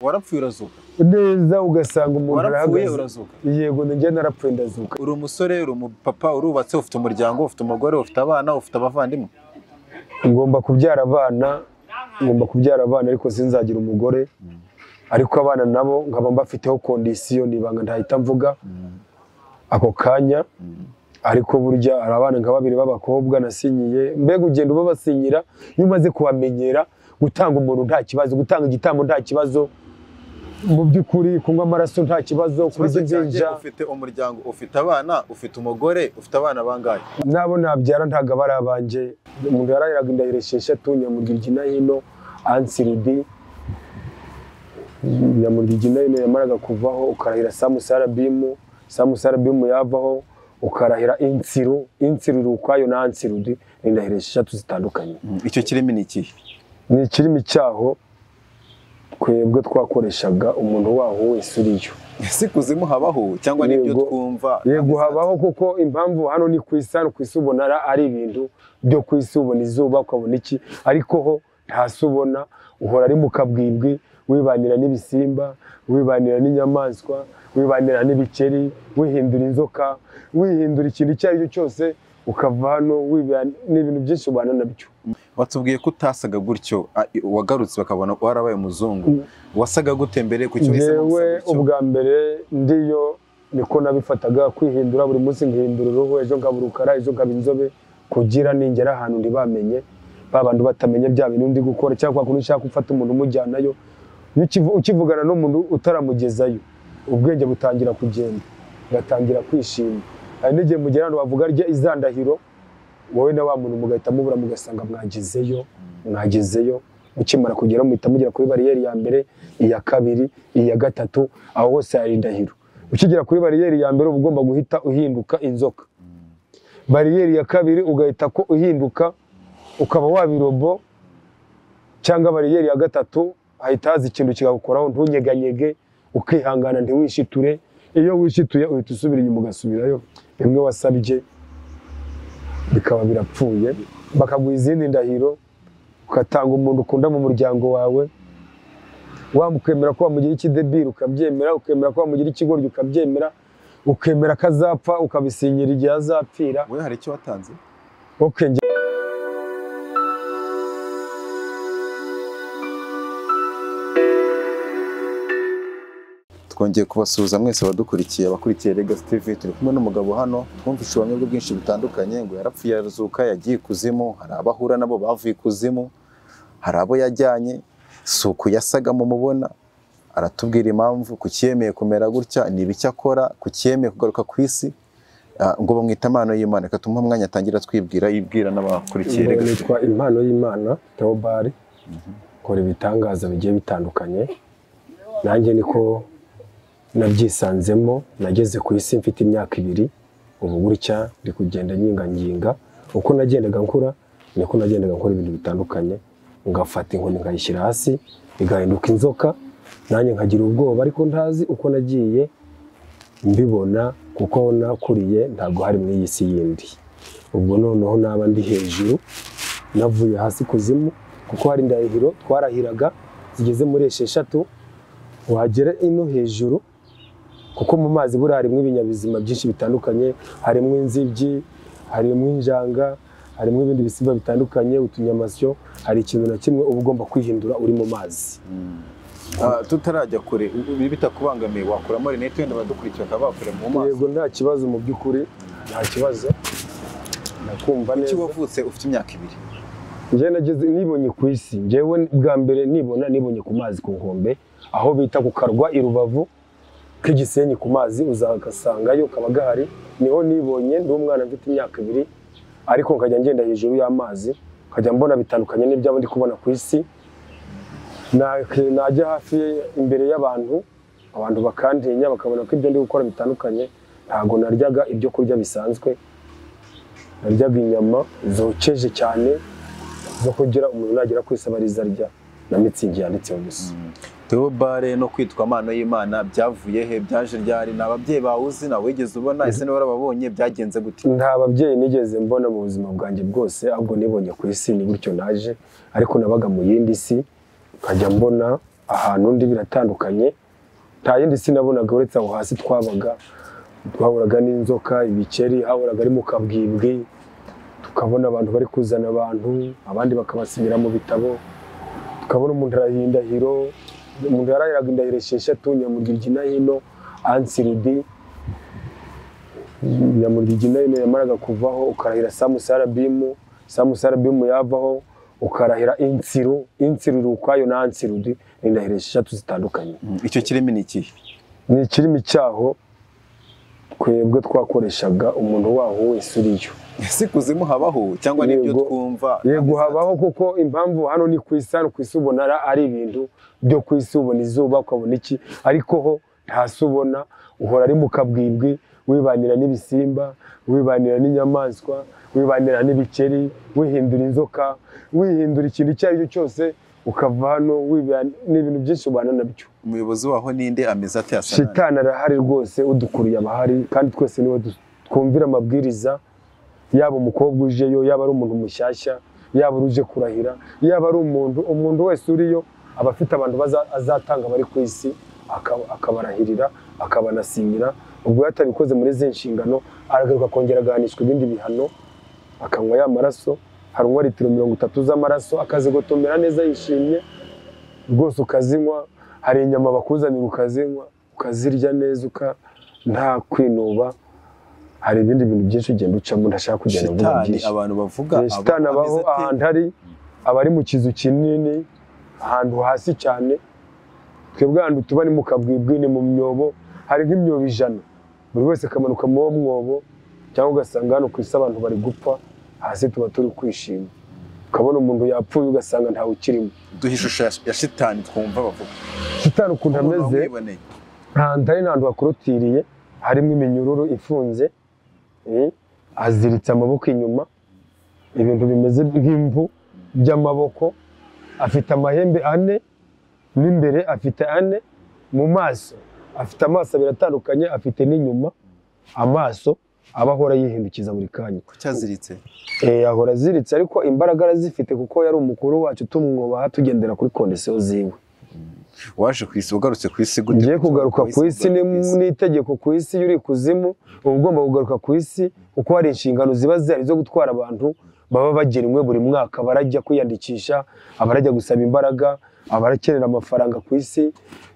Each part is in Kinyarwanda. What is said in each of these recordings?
Warapfuye urazuka neza, ugasanga umuntu warapfuye urazuka. Yego, njye narapfuye ndazuka. Uri umusore, uri umupapa, urubatse, ufite umuryango, ufite umugore, ufite abana, ufite abavandimwe. Ngomba kubyara abana, ngomba kubyara abana ariko sinzagira umugore. Ariko abana nabo nkaba mbafiteho condition, nibanga ntahita mvuga ako kanya. Ariko burya hari abana nka babiri b'abakobwa nasinyiye, mbega ugenda ubabasinyira iyo umaze kubamenyera. Gutanga umuntu nta kibazo, gutanga igitambo nta kibazo, mu by'ukuri kunywa amaraso nta kibazo, kurya injinja. Ufite umuryango, ufite abana, ufite umugore, ufite abana bangahe? Nabo nabyara ntago abari abanjye. Umuntu yarahiraga indahiro 6 nyamurya hino ansirudi nyamurya hino yamaraga kuvaho ukarahira samusarabimu, samusarabimu yavaho ukarahira insiru, insiru ukwayo na ansirudi. Indahiro 6 zitandukanye. Icyo kirimi ni ikihe? Ni ikirimi cyaho twebwe twakoreshaga umuntu waho wese uriyo. Ese kuzimu habaho cyangwa nibyo twumva? Yego habaho, kuko impamvu hano ni ku isi, ku isi ubona ari ibintu byo ku isi, ubona izuba ukabona iki, ariko ho ntasubona, uhora ari mu kabwibwi, wibanira n'ibisimba, wibanira n'inyamaswa, wibanira n'ibikeri, wihindura inzoka, wihindura ikintu icyo ari cyo cyose, ukava hano n'ibintu byinshi ubana nabyo. Watubwiye ko utasaga gutyo, wagarutse bakabona warabaye umuzungu. Wasaga gute mbere? Kuki wahisemo gusa gutyo? Ubwa mbere ndiyo niko nabifataga, kwihindura buri munsi, nkihindura uruhu, ejo nkaba urukara, ejo nkaba inzobe, kugira ningera ahantu ntibamenye, ba bantu batamenya bya bintu ndi gukora, cyangwa kwa kuntu ushaka gufata umuntu umujyanayo, ukivugana n'umuntu utaramugezayo, ubwenge butangira kugenda, ugatangira kwishima. Hari n'igihe mugera ahantu bavuga rya izandahiro, wowe na wa muntu mugahita mubura, mugasanga mwagezeyo, mwagezeyo. Ukimara kugera muhita mugera kuri bariyeri ya mbere, iya kabiri, iya gatatu, aho hose hari indahiro. Ukigera kuri bariyeri ya mbere uba ugomba guhita uhinduka inzoka. Bariyeri ya kabiri ugahita ko uhinduka ukaba wabirobo, cyangwa bariyeri ya gatatu hahita haza ikintu kikagukoraho, ntunyeganyege, ukihangana ntiwishiture. Iyo wishituye uhita usubira inyuma ugasubirayo, bimwe wasabye bikaba birapfuye. Bakaguha izindi ndahiro, ugatanga umuntu ukunda mu muryango wawe, wamukemera ko wamugira ikidebiri ukabyemera, ukemera ko wamugira ikigoryi ukabyemera, ukemera ko azapfa ukabisinyira igihe azapfira. Wowe hari icyo watanze? Okay. Twongeye kubasuhuza mwese abadukurikiye, abakurikiye Legacy TV. Turi kumwe n'umugabo hano, twumvise ubuhamya bwe bwinshi butandukanye, ngo yarapfuye arazuka, yagiye ikuzimu, hari abahura nabo bavuye ikuzimu, hari abo yajyanye, si uku yasaga mumubona. Aratubwira impamvu kuki yemeye kumera gutya, ni ibiki akora, kuki yemeye kugaruka ku isi, ngo bamwita impano y'Imana. Reka tumuhe umwanya atangira twibwira, yibwira n'abakurikiye Legacy. Nitwa Impano y'Imana Theobald, nkora ibitangaza bigiye bitandukanye. Nanjye niko nabyisanzemo, nageze ku isi mfite imyaka 2, ubu gutya ndi kugenda nyinganginga. Uko nagendaga nkura niko nagendaga nkora ibintu bitandukanye, ngafata inkoni nkayishyira hasi igahinduka inzoka, nanjye nkagira ubwoba ariko ntazi uko nagiye mbibona, kuko nakuriye ntabwo hari mu iyi si yindi. Ubwo noneho naba ndi hejuru navuye hasi kuzimu, kuko hari indahiro twarahiraga zigeze muri 6, wagera ino hejuru, kuko mu mazi buriya harimo ibinyabuzima byinshi bitandukanye, harimo inzibyi, harimo injanga, harimo ibindi bisimba bitandukanye, utunyamasyo. Hari ikintu na kimwe uba ugomba kwihindura uri mu mazi. Tutarajya kure, bitakubangamiye wakuramo rinete wenda abadukurikira bakaba bakure mu maso? Yego nta kibazo, mu by'ukuri nta kibazo, nakumva neza. Kuki wavutse ufite imyaka 2? Njye nageze nibonye ku isi, njyewe bwa mbere nibona nibonye ku mazi ku nkombe, aho bita ku Karwa i Rubavu k'igisenyi, ku mazi uzagasangayo kaba gahari. Niho nibonye ndi umwana mfite imyaka 2, ariko nkajya ngenda hejuru y'amazi, nkajya mbona bitandukanye n'ibyabo ndi kubona ku isi. Najya hafi imbere y'abantu, abantu bakantinya, bakabona ko ibyo ndi gukora bitandukanye. Ntago naryaga ibyo kurya bisanzwe, naryaga inyama zokeje cyane zo kugira umuntu nagera kwisabariza arya na mitsingi yanditseho gusa. Theobald no kwitwa Impano y'Imana byavuye he? Byaje ryari? Ni ababyeyi bawe uzi, nawe wigeze ubona? Ese niba warababonye byagenze gute? Nta babyeyi nigeze mbona mu buzima bwanjye bwose, ahubwo nibonye ku isi, ni gutyo naje. Ariko nabaga mu yindi si, nkajya mbona Ahantu ndi biratandukanye, nta yindi sinabonaga uretse aho hasi twabaga, twahuraga n'inzoka, ibikeri, hahoraga ari mu kabwibwi, tukabona abantu bari kuzana abantu, abandi bakabasinyira mu bitabo, tukabona umuntu arahindahiro, umuntu yarahiraga indahiro 6 nyamurya hino ansirudi nyamurya hino yamaraga kuvaho ukarahira samusarabimu, samusarabimu yavaho ukarahira insiru, insiru ukwayo na ansirudi, indahiro 6 zitandukanye. Icyo kirimi ni ikihe? Ni ikirimi cyaho twebwe twakoreshaga umuntu waho wese uriyo. Ese kuzimu habaho cyangwa nibyo twumva? Yego habaho, kuko impamvu hano ni ku isi, hano ku isi ubona ari ibintu byo ku isi, ubona izuba ukabona iki, ariko ho ntasi ubona, uhora ari mu kabwibwi, wibanira n'ibisimba, wibanira n'inyamaswa, wibanira n'ibikeri, wihindura inzoka, wihindura ikintu icyo ari cyo cyose, ukava hano n'ibintu byinshi ubana nabyo. Umuyobozi waho ninde ameze ate? Asa Shitani arahari rwose, udukuriye abahari, kandi twese niwe twumvira amabwiriza, yaba umukobwa ujeyo, yaba ari umuntu mushyashya, yaba uje kurahira, yaba ari umuntu wese uriyo, aba afite abantu azatanga bari ku isi, akabarahirira, akabanasinyira. Ubwo yatabikoze muri izi nshingano aragaruka akongera agahanishwa ibindi bihano, akanywa ya maraso, harunywa litiro 30 z'amaraso, akazigotomera neza yishimye rwose, ukazinywa. Hari inyama bakuzanira ukazinywa, ukazirya neza, nta kwinuba. Hari ibindi bintu byinshi ugenda ucamo ntashaka kugenda mvuga byinshi. Abantu bavuga Shitani abaho ahantu ari, abari mu kizu kinini, ahantu hasi cyane. Twebwe ahantu tuba ni mu kabwibwi, ni mu myobo, hari nk'imyobo 100, buri wese akamanuka mu mwobo, cyangwa ugasanga hano ku isi abantu bari gupfa, hasi tuba turi kwishima, ukabona umuntu yapfuye ugasanga ntawe ukirimo. Duhe ishusho ya Shitani twumva bavuga. Shitani ukuntu ameze, ahantu ari n'ahantu hakorotiriye, harimo iminyururu ifunze, aziritse amaboko inyuma, ibintu bimeze nk'imvu by'amaboko, afite amahembe 4 n'imbere afite 4, mu maso afite amaso abiri atandukanye, afite n'inyuma amaso aba ahora yihindukiza buri kanya. Kucyaziritse? Ahora aziritse, ariko imbaraga arazifite kuko yari umukuru wacu, tumwubaha, tugendera kuri kondisiyo ziwe. Waje ku isi, ugarutse ku isi gute? Ngiye kugaruka ku isi n'itegeko ku isi, iyo uri kuzimu uba ugomba kugaruka ku isi, kuko hari inshingano ziba zihari zo gutwara abantu baba bagenwe buri mwaka, barajya kwiyandikisha, abarajya gusaba imbaraga, abarakenera amafaranga ku isi,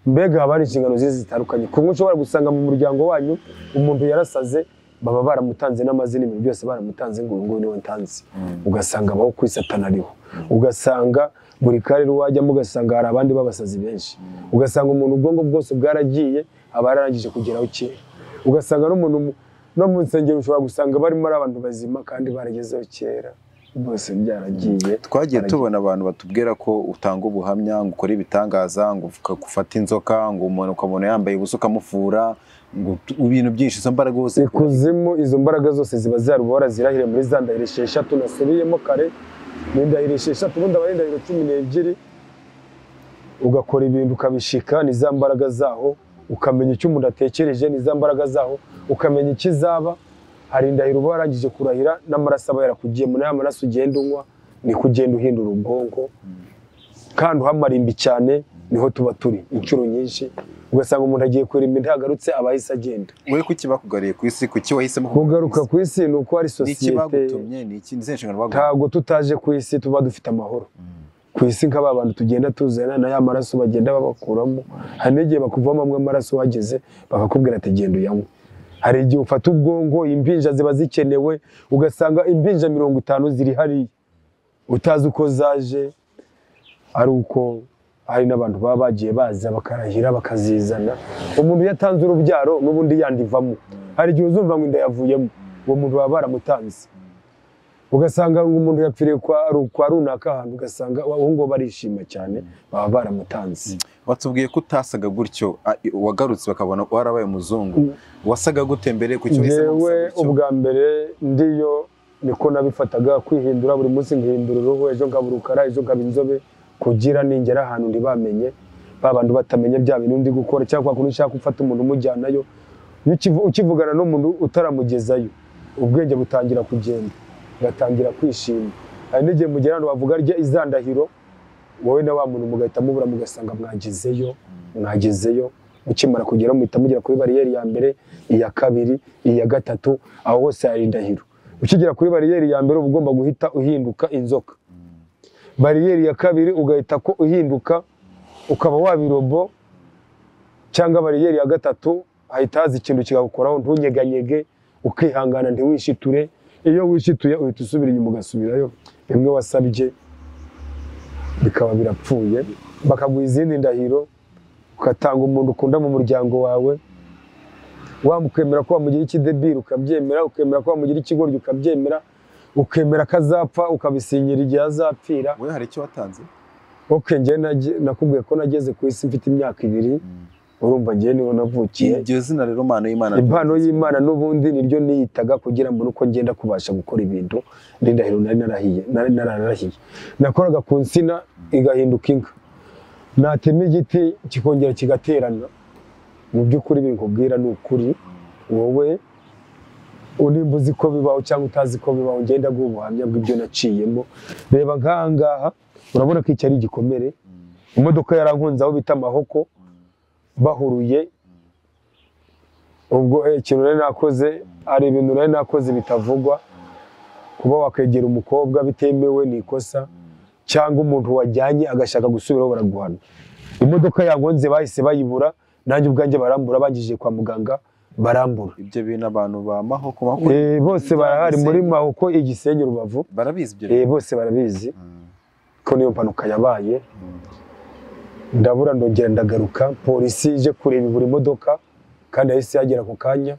mbega haba hari inshingano zitandukanye. Kumwe ushobora gusanga mu muryango wanyu umuntu yarasaze, baba baramutanze n'amazina, ibintu byose baramutanze ngo uyu nguyu niwe ntanze, ugasanga abaho ku isi atanariho, ugasanga buri karere wajyamo ugasanga hari abandi babasazi benshi, ugasanga umuntu ubwonko bwose bwaragiye, aba yararangije kugeraho kera, ugasanga n'umuntu no mu nsengero ushobora gusanga barimo ari abantu bazima kandi baragezeho kera, bose byaragiye. Twagiye tubona abantu batubwira ko utanga ubuhamya, ngo ukore ibitangaza, ngo ufate inzoka, ngo umuntu ukabona yambaye ubusa ukamuvura, ngo ibintu byinshi. Izo mbaraga zose ikuzimu, izo mbaraga zose ziba zarubora zirahire muri za ndahiro 6 nasubiyemo kare, ni indahiro 6, ubundi aba ari indahiro 12. Ugakora ibintu ukabishika, ni za mbaraga zaho, ukamenya icyo umuntu atekereje, ni za mbaraga zaho, ukamenya ikizaba. Hari indahiro uba warangije kurahira n'amaraso aba yarakugiye, muri ya maraso ugenda unywa niko ugenda uhindura ubwonko, kandi uhamarimbi cyane niho tuba turi inshuro nyinshi, ugasanga umuntu agiye kurimba ntagarutse, aba ahise agenda. Wowe kuki bakugariye ku isi? Kuki wahisemo kugaruka ku isi? Ni uko ari sosiyete. Niki bagutumye? Ni iki nshingano baguhaye? Ntabwo tutaje ku isi tuba dufite amahoro ku isi nk'aba bantu tugenda tuzana na ya maraso bagenda babakuramo. Hari n'igihe bakuvamo amwe amaraso wageze bakakubwira ati genda uyanywe. Hari igihe ufata ubwonko, impinja ziba zikenewe, ugasanga impinja 50 ziri hariya utazi uko zaje, ari uko hari n'abantu baba bagiye baza bakarahira bakazizana. Umuntu yatanze urubyaro n'ubundi yandivamo, hari igihe uzumva ngo inda yavuyemo, uwo muntu baba baramutanze. Ugasanga umuntu yapfiriye kwa runaka ahantu, ugasanga uwo ngo barishima cyane, baba baramutanze. Watubwiye ko utasaga gutyo, wagarutse bakabona warabaye umuzungu, wasaga gute mbere? Kuki wahisemo gusa gutyo? Ubwa mbere ndiyo niko nabifataga, kwihindura buri munsi nkihindura uruhu, ejo nkaba urukara, ejo nkaba inzobe, kugira ningera ahantu ntibamenye, ba bantu batamenye bya bintu ndi gukora, cyangwa kwa kuntu ushaka gufata umuntu umujyanayo, ukivugana n'umuntu utaramugezayo, ubwenge butangira kugenda, ugatangira kwishima. Hari n'igihe mugera ahantu bavuga rya izandahiro, Wowe na wa muntu mugahita mubura, mugasanga mwagezeyo. Ukimara kugera muhita mugera kuri bariyeri ya mbere, iya kabiri, iya gatatu, aho hose hari indahiro. Ukigera kuri bariyeri ya mbere uba ugomba guhita uhinduka inzoka. Bariyeri ya kabiri ugahita ko uhinduka ukaba wabirobo, cyangwa bariyeri ya gatatu hahita haza ikintu kikagukoraho ntunyeganyege, ukihangana ntiwishiture. Iyo wishituye uhita usubira inyuma ugasubirayo, bimwe wasabye bikaba birapfuye. Bakaguha izindi ndahiro, ugatanga umuntu ukunda mu muryango wawe, wamukwemera ko wamugira ikidebiri ukabyemera, ukemera ko wamugira ikigoryi ukabyemera, ukemera ko azapfa ukabisinyira igihe azapfira. Wowe hari icyo watanze? Okay, njye nakubwiye ko nageze ku isi mfite imyaka 2, urumva njye niho navukiye. Iryo zina rero impano y'Imana, impano y'Imana n'ubundi niryo niyitaga kugira ngo uko ngenda kubasha gukora ibintu n'indahiro nari nararahiye. Nakoraga ku nsina igahinduka inka, natema igiti kikongera kigaterana. Mu by'ukuri binkubwira ni ukuri, wowe unimba uzi ko bibaho cyangwa utazi ko bibaho, ngenda guha ubuhamya bw'ibyo naciyemo. Reba nk'aha ngaha urabona ko iki ari igikomere. Imodoka yarankunze aho bita Mahoko, bahuruye. Ubwo ikintu nari nakoze, hari ibintu nari nakoze bitavugwa. Kuba wakwegera umukobwa bitemewe ni ikosa, cyangwa umuntu wajyanye agashaka gusubiraho baraguhana. Imodoka yangonze bahise bayibura, nanjye ubwanjye barambura, bangije kwa muganga barambura. Ibyo bintu abantu ba Mahoko bose barahari muri Mahoko, Igisenyi, Rubavu, barabizi ibyo. Bose barabizi ko niyo mpanuka yabaye. Ndabura ndongera ndagaruka, polisi ije kureba buri modoka kandi yahise yagera ku kanya.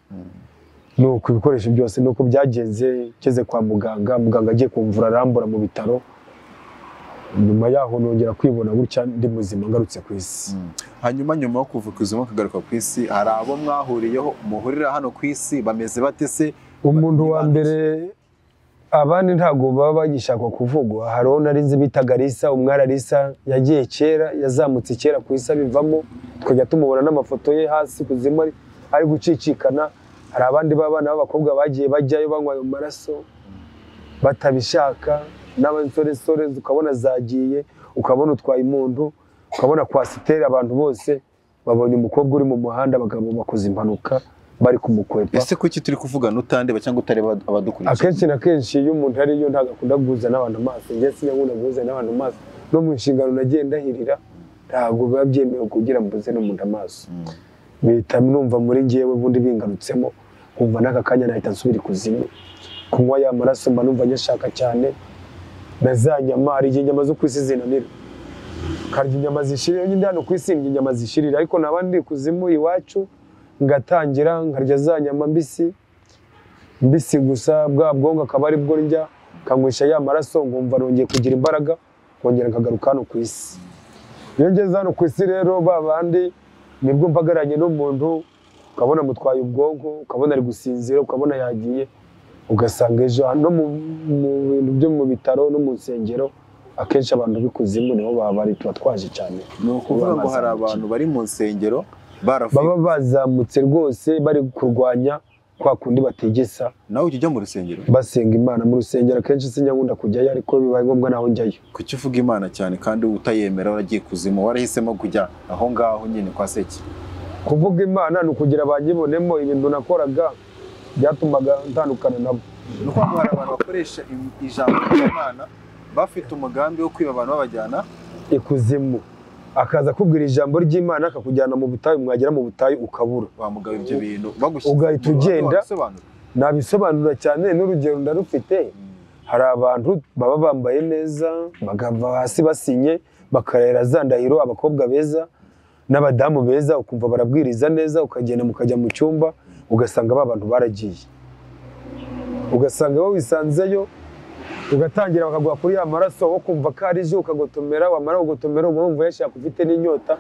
Nuko ibikoresho byose nuko byagenze, ngeze kwa muganga, muganga agiye kumvura arambura mu bitaro. Nyuma yaho nongera kwibona gutya ndi muzima ngarutse ku isi. Hanyuma nyuma yo kuva kuzimu akagaruka ku isi, hari abo mwahuriyeho muhurira hano ku isi bameze bate se? Umuntu wa mbere, abandi ntago baba bagishaka kuvugwa. Hariho nari nzi bitaga Lisa, umwari Lisa yagiye kera, yazamutse kera ku isi abivamo, tukajya tumubona n'amafoto ye hasi kuzimu ari gucicikana. Hari abandi b'abana b'abakobwa bagiye bajyayo banywa ayo maraso batabishaka, n'abansoresore ukabona zagiye, ukabona utwaye umuntu, ukabona kwasiteri abantu bose babonye umukobwa uri mu muhanda, abagabo bakoze impanuka bari kumukwepa. Ese kuki turi kuvugana utandeba cyangwa utareba abadukurikiye? Akenshi na kenshi iyo umuntu ariyo ntabwo akunda guhuza n'abantu amaso. Njye sinkunda guhuza n'abantu amaso, no mu nshingano nagiye ndahirira ntabwo biba byemewe kugira mbuze n'umuntu amaso. Bihita numva muri njyewe ubundi bingarutsemo, nkumva n'aka kanya nahita nsubira ikuzimu. Kunywa ya maraso mba numva nyashaka cyane, na za nyama, hari igihe inyama zo ku isi zinanira, nkarya inyama zishirira. Nyine hano ku isi ndya inyama zishirira, ariko naba ndi ikuzimu iwacu ngatangira nkarya za nyama mbisi mbisi gusa, bwa bwonko akaba ari bwo ndya, nkanywesha ya maraso, nkumva nongeye kugira imbaraga, nkongera nkagaruka hano ku isi. Iyo ngeze hano ku isi rero, ba bandi nibwo mpagaranye n'umuntu, ukabona mutwaye ubwonko, ukabona ari gusinzira, ukabona yagiye, ugasanga ejo no mu bintu byo mu bitaro no mu nsengero, akenshi abantu b'ikuzimu niho baba bari, tuba twaje cyane. Ni ukuvuga ngo hari abantu bari mu nsengero baba bazamutse rwose bari kurwanya kwa kundi bategesa. Nawe ujya mu rusengero? Basenga Imana mu rusengero akenshi sinyakunda kujyayo, ariko bibaye ngombwa naho njyayo. Kuki uvuga Imana cyane kandi utayemera, waragiye kuzimu, warahisemo kujya aho ngaho nyine kwa Seki? Kuvuga Imana ni ukugira banyibonemo ibintu nakoraga byatumaga ntandukana nabo. Ni ukuvuga ngo hari abantu bakoresha ijambo ry'Imana bafite umugambi wo kwiba abantu babajyana ikuzimu. Akaza kubwira ijambo ry'Imana akakujyana mu butayu, mwagera mu butayu ukabura. Wa mugabo ibyo bintu bagushyize ugahita ugenda. Nabisobanura cyane n'urugero ndarufite. Hari abantu baba bambaye neza, bagava hasi basinye, bakarera za ndahiro, abakobwa beza n'abadamu beza, ukumva barabwiriza neza, ukagenda mukajya mu cyumba ugasanga ba bantu baragiye, ugasanga wowe wisanzeyo, ugatangira bakaguha kuri ya maraso wo kumva ko ari je, ukagotomera, wamara kugotomera wumva yashaka ufite n'inyota,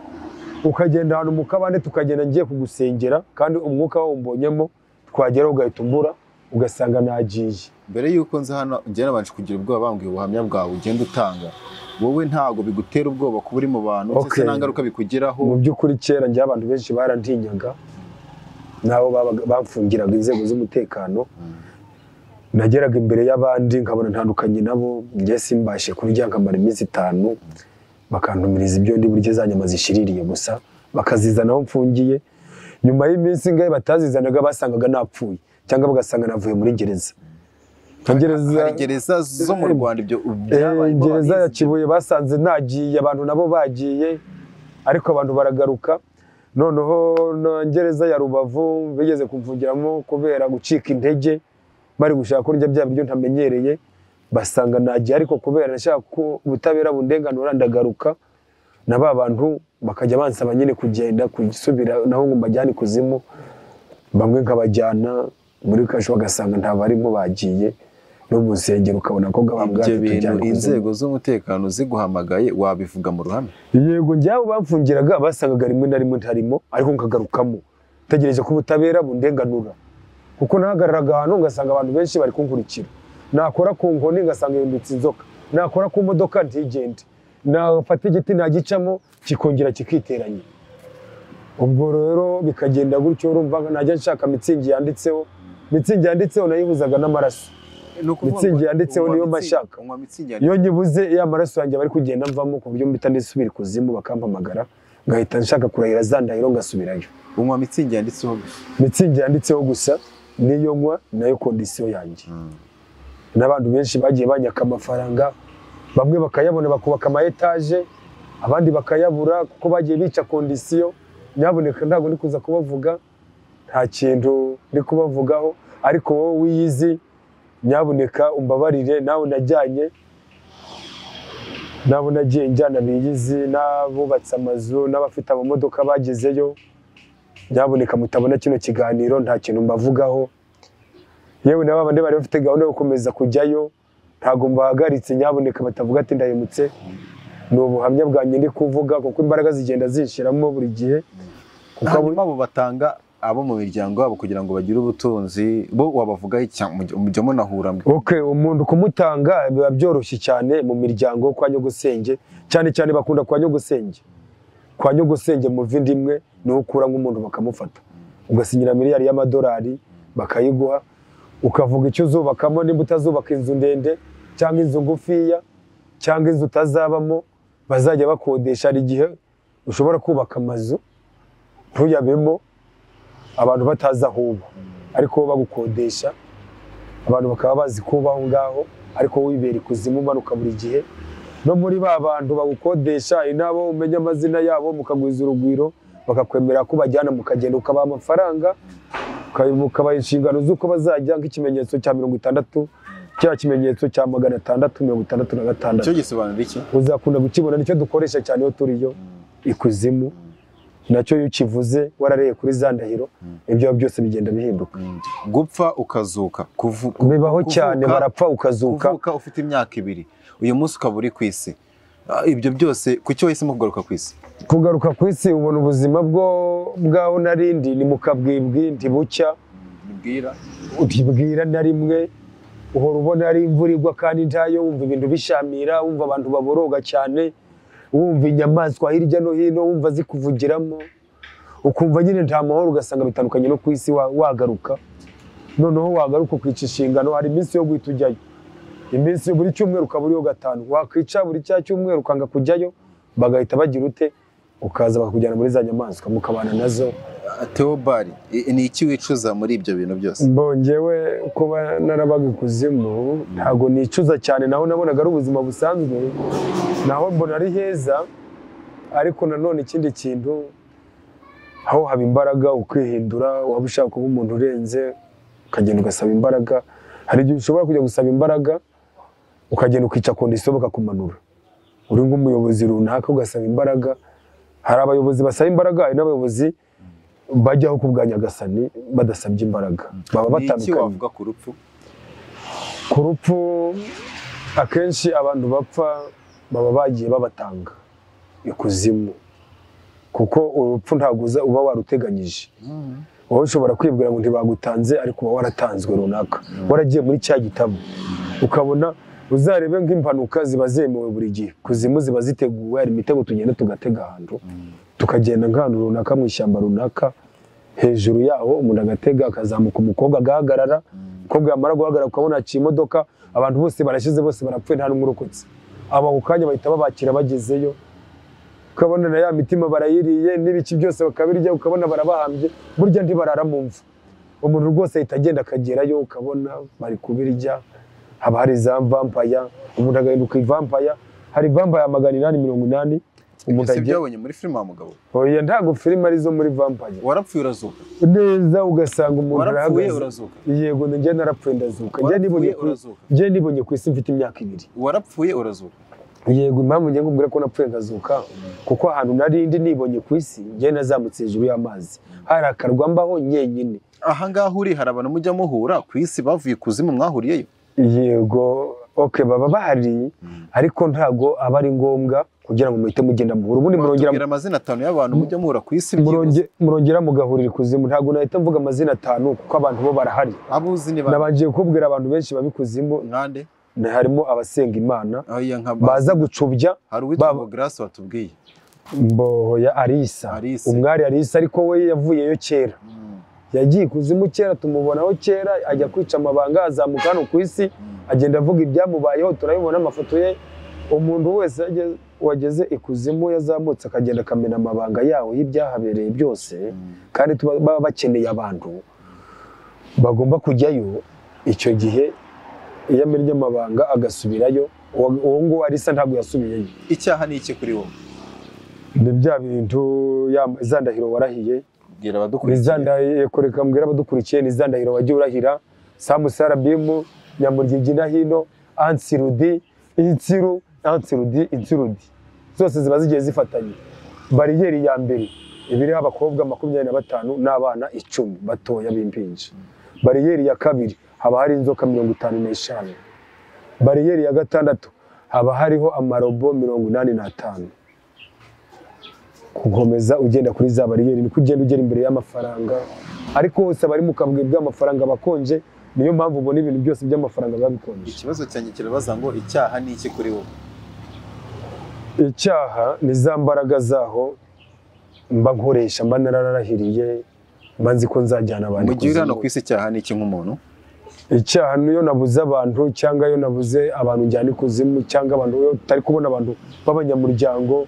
ukagenda ahantu mu kabande, tukagenda ngiye kugusengera kandi umwuka wawumbonyemo, twagera ugahita umbura, ugasanga nagiye. Mbere yuko nza hano njye nabanje kugira ubwoba, bambwiye ubuhamya bwawe ugenda utanga, wowe ntago bigutera ubwoba kuba uri mu bantu, ndetse nta ngaruka bikugeraho? Mu by'ukuri kera njye abantu benshi barantinyaga, nabo bamfungiraga inzego z'umutekano. Nageraga imbere y'abandi nkabona ntandukanye nabo, njye simbashe kurya nkamara iminsi 5. Bakantumiriza ibyo ndi buryo, za nyama zishiririye gusa bakazizana aho mfungiye. Nyuma y'iminsi ingahe batazizanaga, basangaga napfuye cyangwa bagasanga navuye muri gereza. Hari gereza zo mu Rwanda ibyo byabaye? Gereza ya Kibuye basanze nagiye, abantu nabo bagiye, ariko abantu baragaruka. Noneho na gereza ya Rubavu bigeze kumvugiramo kubera gucika intege, bari gushaka kurya bya biryo ntamenyereye, basanga nagiye, ariko kubera nashaka ko ubutabera bundenganura ndagaruka. Na ba bantu bakajya bansaba nyine kugenda gusubira naho ngo mbajyane ikuzimu, bamwe nkabajyana muri kasho bagasanga nta barimo bagiye, no mu nsengero ukabona ko gabambwa. Ibyo bintu inzego z'umutekano ziguhamagaye wabivuga mu ruhame? Yego, njyaho bamfungiraga basangaga rimwe na rimwe ntarimo, ariko nkagarukamo ntegereje ko ubutabera bundenganura, kuko nahagararaga ahantu ngasanga abantu benshi bari kunkurikira, nakora ku nkoni ngasanga ihindutse inzoka, nakora ku modoka ntigende, nafata igiti nagicamo kikongera kikiteranya. Ubwo rero bikagenda gutyo. Urumva najya nshaka mitsingi yanditseho, mitsingi yanditseho nayibuzaga n'amaraso. Mitsingi yanditseho niyo mbashaka, iyo nyibuze ya maraso yanjye bari kugenda mvamo ku buryo mpita nisubira ikuzimu, bakampamagara ngahita nshaka kurahira za ndahiro ngasubirayo. Unywa mitsingi yanditseho gusa? Mitsingi yanditseho gusa niyo nywa, nayo kondisiyo yanjye. N'abantu benshi bagiye banyaka amafaranga, bamwe bakayabona bakubaka ama etaje, abandi bakayabura kuko bagiye bica kondisiyo. Nyaboneka ntabwo ndi kuza kubavuga, nta kintu ndi kubavugaho, ariko wowe wiyizi nyaboneka umbabarire, nawe najyanye nabo nagiye njyana biyizi, n'abubatse amazu n'abafite amamodoka bagezeyo, nyaboneka mutabona kino kiganiro nta kintu mbavugaho. Yewe nabo abandi bari bafite gahunda yo gukomeza kujyayo ntago mbahagaritse, nyaboneka batavuga ati ndahemutse. Ni ubuhamya bwanjye ndi kuvuga kuko imbaraga zigenda zinshiramo buri gihe. Kuko abo batanga abo mu miryango yabo kugira ngo bagire ubutunzi, bo wabavugaho mujya munahura? Okay, umuntu kumutanga biba byoroshye cyane mu miryango kwa nyogosenge, cyane cyane bakunda kwa nyogosenge. Kwa nyogosenge mu vindi imwe niho ukura nk'umuntu bakamufata, ugasinyira miliyari y'amadolari bakayiguha, ukavuga icyo uzubakamo, nimba utazubaka inzu ndende cyangwa inzu ngufiya cyangwa inzu utazabamo bazajya bakodesha. Hari igihe ushobora kubaka amazu ntuyabemo abantu batazi aho uba, ariko bagukodesha abantu bakaba bazi kuba aho ngaho, ariko wibera ikuzimu umanuka buri gihe. No muri ba bantu bagukodesha inabo umenya amazina yabo, mukagwiza urugwiro, bakakwemera ko bajyana, mukagenda ukabaha amafaranga, ukabaha inshingano z'uko bazajya, nk'ikimenyetso cya 60 cya kimenyetso cya 666. Cyo gisobanura iki? Uzakunda gukibona, nicyo dukoresha cyane iyo turiyo ikuzimu. Nacyo iyo ukivuze warareye kuri za ndahiro, ibyo byose bigenda bihinduka. Gupfa ukazuka, bibaho cyane, barapfa ukazuka. Kuvuka ufite imyaka 2 uyu munsi ukaba uri ku isi, ibyo byose kuki wahisemo kugaruka ku isi? Kugaruka ku isi ubona ubuzima bwo bwaho narindi ni mukabwibwi, ntibucya ntibwira na rimwe, uhora ubona ari imvura igwa kandi ntayo, wumva ibintu bishamira, wumva abantu baboroga cyane, wumva inyamaswa hirya no hino, wumva zikuvugiramo, ukumva nyine nta mahoro, ugasanga bitandukanye no ku isi. Wagaruka noneho wagaruka ukica inshingano. Hari iminsi yo guhita ujyayo, iminsi buri cyumweru ukaba uriyo 5, wakwica buri cya cyumweru ukanga kujyayo, bagahita bagira ute, ukaza bakakujyana muri za nyamaswa mukabana nazo. Theobald, ni iki wicuza muri ibyo bintu byose? Mbongewe kuba narabaga ikuzimu ntago nicuza cyane, naho nabonaga ari ubuzima busanzwe, naho mbona ari heza. Ariko nanone ikindi kintu, aho haba imbaraga ukihindura, waba ushaka kuba umuntu urenze ukagenda ugasaba imbaraga. Hari igihe ushobora kujya gusaba imbaraga ukagenda ukica kondisiyo bakakumanura, uri nk'umuyobozi runaka ugasaba imbaraga. Hari abayobozi basaba imbaraga, hari n'abayobozi bajyaho ku bwa Nyagasani badasabye imbaraga, baba batandukanye. Iki wavuga ku rupfu? Ku rupfu akenshi abantu bapfa baba bagiye babatanga ikuzimu, kuko urupfu ntabwo uba waruteganyije. Wowe ushobora kwibwira ngo ntibagutanze, ariko uba waratanzwe runaka, waragiye muri cya gitabo. Ukabona uzarebe nk'impanuka ziba zemewe buri gihe, kuzimu ziba ziteguwe, hari imitego tugenda tugatega ahantu, tukagenda nk'ahantu runaka mu ishyamba runaka, hejuru yaho umuntu agatega akazamuka, umukobwa agahagarara, umukobwa yamara guhagarara ukabona aciye imodoka, abantu bose barashize, bose barapfuye, nta n'umwe urokotse. Aba ako kanya bahita babakira bagezeyo, Ukabona na ya mitima barayiriye n'ibiki byose bakabirya, ukabona barabahambye, burya ntibarara mu mva. Umuntu rwose ahita agenda akagerayo, ukabona bari kubirya, haba hari za vampire, umuntu agahinduka ivampire, hari vampire 880. Umuntu agiye byabonye muri filime wa mugabo. Oya ntago filime arizo muri vampire. Warapfuye urazuka. Neza ugasanga umuntu arahagaze. Urazuka. Yego njye narapfuye ndazuka. Njye nibonye ku isi mfite imyaka 2. Warapfuye urazuka. Yego impamvu njye ngubwira ko napfuye nkazuka kuko ahantu narindi nibonye ku isi njye nazamutse hejuru y'amazi. Hari akarwa mbaho nyenyine. Aha ngaho uri hari abantu mujya muhura ku isi bavuye kuzimu mwahuriyeyo? Yego okay baba bahari ariko ntago aba ari ngombwa kugira ngo muhite mugenda muhura. Ubundi murongera amazina 5 y'abantu mujya muhura ku isi murongera mugahurira ikuzimu. Ntago nahita mvuga amazina 5 kuko abantu bo barahari. Abuzi ni nabanje kukubwira abantu benshi babikuzimu nkande harimo abasenga Imana baza gucubya. Hari uwitwa Grace watubwiye mboya Arisa, umwari Arisa, ariko we yavuyeyo kera. Yagiye ikuzimu kera, tumubonaho kera, ajya kwica amabanga, azamuka hano ku isi, agenda avuga ibyamubayeho, turabibona amafoto ye. Umuntu wese wageze ikuzimu yazamutse akagenda akamena amabanga yawo y'ibyahabereye byose, kandi baba bakeneye abantu bagomba kujyayo. Icyo gihe iyo amennye amabanga agasubirayo, uwo nguwo Arisa ntabwo yasubiyeyo. Icyaha ni iki kuri wowe? Ni bya bintu za ndahiro warahiye. Mbwira abadukurikiye, ni za ndahiro wagiye urahira Samusarabimu, Nyamuryigina hino, Ansirudi, Insiru, Ansirudi, Insirudi, zose ziba zigiye zifatanye. Bariyeri ya mbere ibiriho abakobwa 25 n'abana 10 batoya b'impinja. Bariyeri ya kabiri haba hari inzoka 55. Bariyeri ya gatandatu haba hariho amarobo 85. Kukomeza ugenda kuri za bariyeri niko ugenda ugera imbere y'amafaranga, ariko hose bari mu kabwe bw'amafaranga bakonje. Niyo mpamvu ubona ibintu byose by'amafaranga babikonje. Ikibazo cyanjye kirabaza ngo icyaha ni iki kuri wowe? Icyaha ni za mbaraga zaho mba nkoresha, mba nararahiriye, mba nzi ko nzajyana abantu. Mu gihe uri hano ku isi icyaha ni iki nk'umuntu? Icyaha niyo nabuze abantu, cyangwa iyo nabuze abantu njyana ikuzimu, cyangwa abantu utari kubona abantu b'abanyamuryango,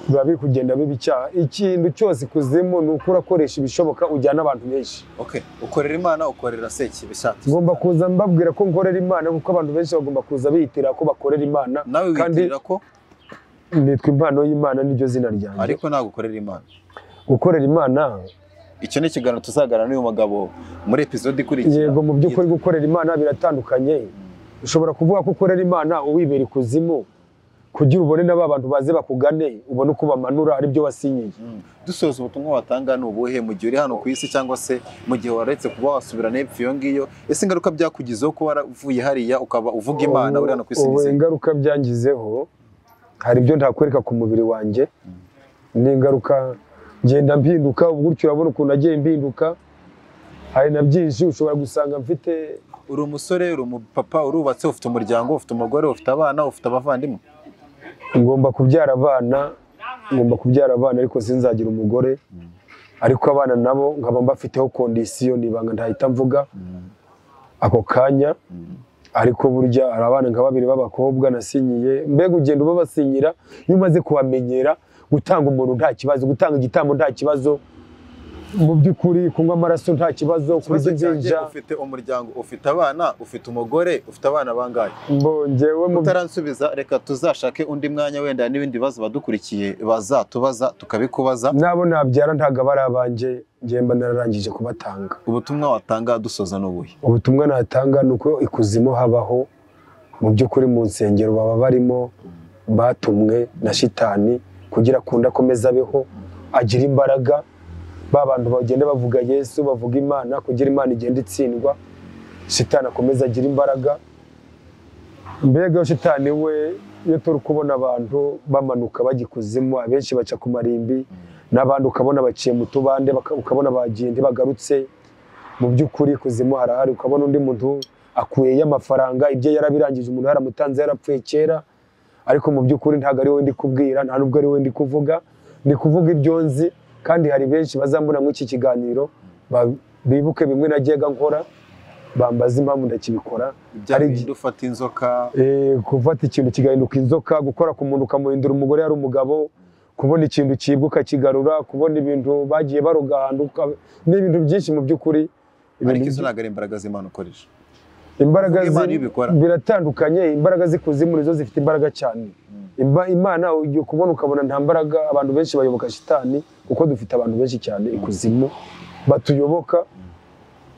biba biri kugenda biba icyaha. Ikintu cyose ikuzimu ni uko urakoresha ibishoboka ujyana abantu benshi. Okay, ukorera Imana, ukorera Sekibi. Ngomba kuza mbabwira ko nkorera Imana kuko abantu benshi bagomba kuza biyitirira ko bakorera Imana. Nawe wiyitirira ko nitwa impano y'Imana, niryo zina ryanjye. Ariko ntabwo ukorera Imana. Gukorera Imana icyo ni ikiganiro tuzaganira n'uyu mugabo muri episode ikurikira. Yego mu by'ukuri gukorera Imana biratandukanye. Ushobora kuvuga ko ukorera Imana uwibera ikuzimu kugira ubone n'aba bantu baze bakugane, ubone uko bamanura ari byo wasinyiye. Dusoza ubutumwa watanga ni ubuhe mu gihe uri hano ku isi, cyangwa se mu gihe waretse kuba wasubira n'epfo iyo ngiyo? Ese ingaruka byakugizeho kuba waravuye hariya ukaba uvuga Imana uri hano ku isi? Ubu ingaruka byangizeho hari ibyo ntakwereka ku mubiri wanjye, n'ingaruka ngenda mpinduka gutyo, urabona ukuntu nagiye mpinduka. Hari na byinshi ushobora gusanga mfite. Uri umusore, uri umupapa, urubatse, ufite umuryango, ufite umugore, ufite abana, ufite abavandimwe. Ngomba kubyara abana, ngomba kubyara abana ariko sinzagira umugore. Ariko abana nabo nkaba mbafiteho kondisiyo, nibanga ntahita mvuga ako kanya. Ariko burya hari abana nka babiri b'abakobwa nasinyiye. Mbega ugenda ubabasinyira, iyo umaze kubamenyera gutanga umuntu nta kibazo, gutanga igitambo nta kibazo, mu by'ukuri kunywa amaraso nta kibazo, kurya injinja. Ufite umuryango, ufite abana, ufite umugore, ufite abana bangahe? Mbongewe utaransubiza, reka tuzashake undi mwanya wenda n'ibindi bibazo badukurikiye bazatubaza tukabikubaza. Nabo nabyara ntago abari abanjye, njye mba nararangije kubatanga. Ubutumwa watanga dusoza n'ubuhe? Ubutumwa natanga ni uko ikuzimu habaho, mu by'ukuri mu nsengero baba barimo batumwe na shitani kugira akunda akomeze abeho, agira imbaraga. Ba bantu bagenda bavuga Yesu, bavuga Imana, kugira Imana igenda itsindwa, shitani akomeza agira imbaraga. Mbega shitani we iyo turi kubona abantu bamanuka bajya ikuzimu, abenshi baca ku marimbi, n'abandi ukabona baciye mu tubande, ukabona bagiye ntibagarutse. Mu by'ukuri ikuzimu harahari. Ukabona undi muntu akuyeyo amafaranga, ibyo yarabirangije, umuntu yaramutanze yarapfuye kera, ariko mu by'ukuri ntabwo ari we ndi kubwira, nta nubwo ari we ndi kuvuga, ndi kuvuga ibyo nzi. Kandi hari benshi bazambona muri iki kiganiro bibuke bimwe najyaga nkora, bambaza impamvu ndakibikora. Hari ufata inzoka, gufata ikintu kigahinduka inzoka, gukora ku muntu ukamuhindura umugore yari umugabo, Kubona ikintu cyibwa ukakigarura, kubona ibintu bagiye baroga ahantu, ni ibintu byinshi mu by'ukuri. Ariko izo ntabwo ari imbaraga z'Imana ukoresha. Imbaraga biratandukanye, imbaraga z'ikuzimu nizo zifite imbaraga cyane. Imana ugiye kubona ukabona nta mbaraga, abantu benshi bayoboka shitani kuko dufite abantu benshi cyane ikuzimu batuyoboka.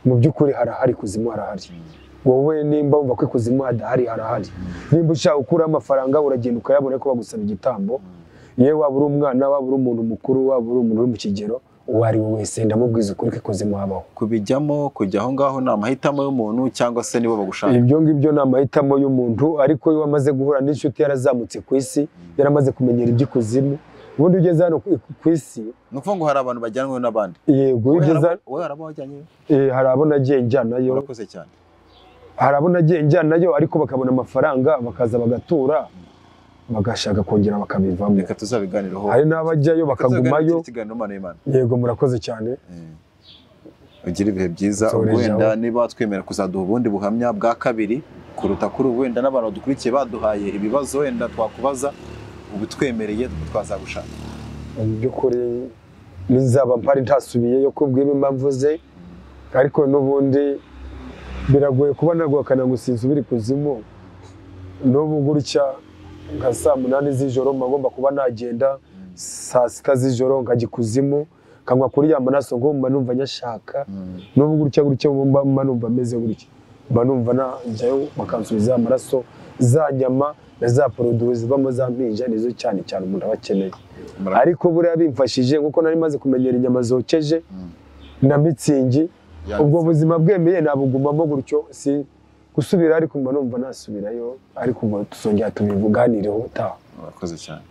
Mu by'ukuri harahari, ikuzimu harahari. Wowe nimba wumva ko ikuzimu hadahari, harahari. Nimba ushaka gukura amafaranga uragenda ukayabona ko bagusaba igitambo. Yewe waba uri umwana, waba uri umuntu mukuru, waba uri umuntu uri mu kigero, uwo ari we wese ndamubwiza ukuri ko ikuzimu habaho. Kubijyamo, kujya aho ngaho ni amahitamo y'umuntu cyangwa se nibo bagushaka? Ibyo ngibyo ni amahitamo y'umuntu, ariko iyo wamaze guhura n'inshuti yarazamutse ku isi, yaramaze kumenyera iby'ikuzimu. Ubundi ugeze hano ku isi, ni ukuvuga ngo hari abantu bajyanwe n'abandi. Yego, wowe hari abo wajyanyeyo? Hari abo nagiye njyanayo. Urakoze cyane. Hari abo nagiye njyanayo ariko bakabona amafaranga bakaza bagatura, bagashaka kongera bakabivamo. Reka tuzabiganireho. Hari n'abajyayo bakagumayo. Yego, murakoze cyane. Ugira ibihe byiza. Wenda niba twemera kuzaduha ubundi buhamya bwa kabiri kuruta kuri wenda n'abantu badukurikiye baduhaye ibibazo wenda twakubaza, ubutwemereye twazagushaka. Mu by'ukuri nizaba mpari ntasubiyeyo kubw'ibi impamvu ze, ariko n'ubundi biragoye kuba naguhakana ngo sinsubire ikuzimu. N'ubu gutya nka saa 8 z'ijoro ngomba kuba nagenda, saa 6 z'ijoro nkajya ikuzimu kanywa kuri ya maraso ngo mba numva nyashaka. N'ubu gutya gutya mba numva meze gutya, mba numva najyayo bakansubiza amaraso, za nyama na za produits zivamo za mpinja nizo cyane cyane umuntu aba akeneye. Ariko buriya bimfashije nkuko nari maze kumenyera inyama zokeje na mitsingi, ubwo buzima bwemeye nabugumamo gutyo, si gusubira, ariko mba numva nasubirayo, ariko ubwo tuzongera tubivuganireho utaha. Murakoze cyane.